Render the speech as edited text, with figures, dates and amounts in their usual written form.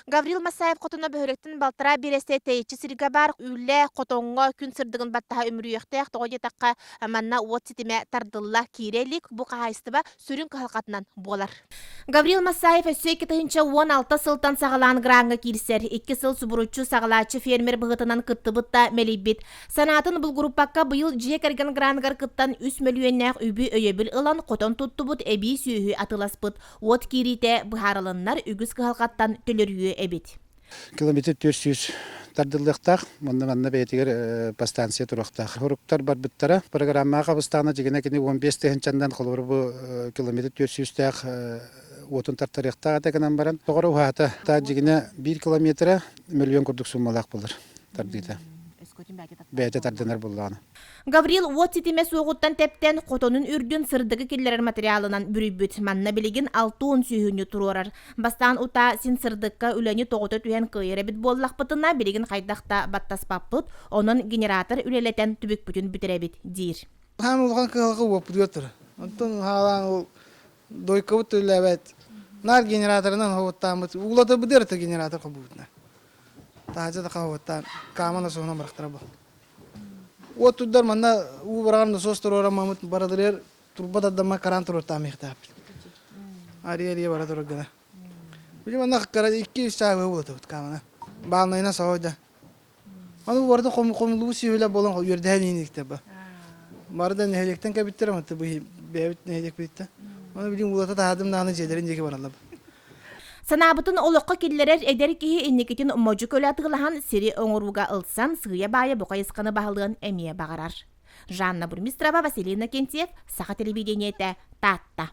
Гаврил Масаев хотоно бөһүөлэктэн балтараа биэрэстэ тэйиччи сиргэ баар Үлэ хотоҥҥо күн сырдыгын баттаһа үмүрүйүөхтээх, тоҕо диэтэххэ, манна уот ситимэ тардылла киирэ илик, бу хаһаайыстыба сүрүн кыһалҕатынан буолар. Гаврил Масаев өссө 2016 сылтан саҕалаан граҥҥа киирсэр, икки сыл субуруччу саҕалааччы фермер быһыытынан кыттыбыт да мэлийбит. Санаатын булгуруппакка быйыл дьиэ кэргэн граныгар кыттан үс мөлүйүөннээх үбү өйөбүл ылан хотон туттубут, эбии сүөһү атыыласпыт. Уот киириитэ быһаарылыннар үгүс кыһалҕаттан төлөрүйүө эбит. Километр 400 тардыллыахтаах. Манна манна бэйэтигэр подстанция туруохтаах. Хоруктар барбыттара. Программаҕа хабыстаҕына дьигинэ кини 15 тыһыынчандан холобур бу километр 400-тээх уотун тартарыахтаах этэ гынан баран тоҕоро уһаата. Та дьигинэ биир километра миллион курдук суммалаах буолар тардыыта. Бэйэтэ тардынар буоллаҕына. Гаврил уот ситимэ суоҕуттан тэптэн, хотонун үрдүн сырдыгы киллэрэр материалынан бүрүйбүт. Манна билигин 60 сүөһүнү туруорар. Бастаан утаа син сырдыкка үлэни тоҕута түһэн кыайар эбит буоллахпытына, билигин хайдах да баттаспаппыт, онон генератор үлэлэтэн түбүкпүтүн бүтэрэбит, диир. Хаан улахан кыһалҕа уоппутугар турар. Онтон хаалаан ол дойкобут үлэлээбэт. Наар генераторынан хоһуттааммыт. Уулатабытыгар это генератор холбуутунар. Таһырдьа да хоһуттаан, каамана суһунан барахтара бу. Уот турдар манна уу бараҕар насос туруораммыт бараларыгар турба тардамма караан туруортаамыахтаахпыт. Ария-ария бара турар гына. Били манна кара икки-үс чааһы булатыбыт камана. Баалнайына соһойда. Аны барыта хомуллубут сүөһүлэр буолан үөрдэһэн ииниктэр ба. Бары да нэһилиэктэн кэбиттэр аматты бэйэбит нэһилиэкпититтэн. Аны билин уулата таһаадым даҕаны дьиэлэрин диэки бараллар. Санаабытын олоххо киллэрэр эдэр киһи инникитин модьу көлө атыылаһан сири оҥорууга ылсан сыыйа-баайа бу хайысханы баһылыан эмиэ баҕарар. Жанна Бурмистрова, Василий Иннокентьев, Саха телевидениетэ, Таатта.